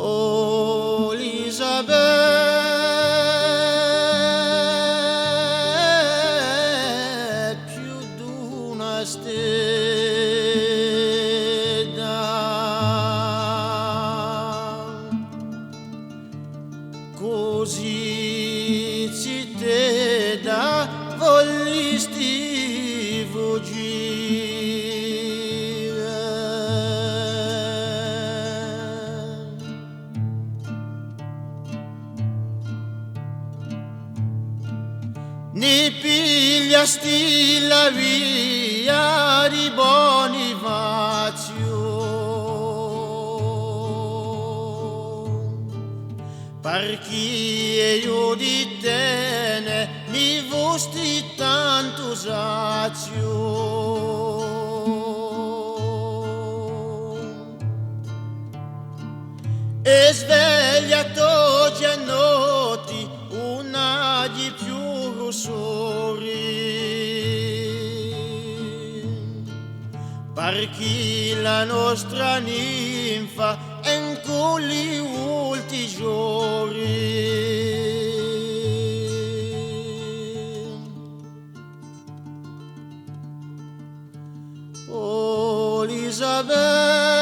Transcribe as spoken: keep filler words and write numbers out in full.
O Elisabetta, più d'una stella, cusì zitedda vulisti fughjì. Ni pigliasti la via di Bunifaziu, parchì eiu di tè ni fusti tantu saziu. È svegliatu oghje notti, ùn aghji più russori, parchì la nostra ninfa hè incù li ultimi ghjorni. O Elisabetta,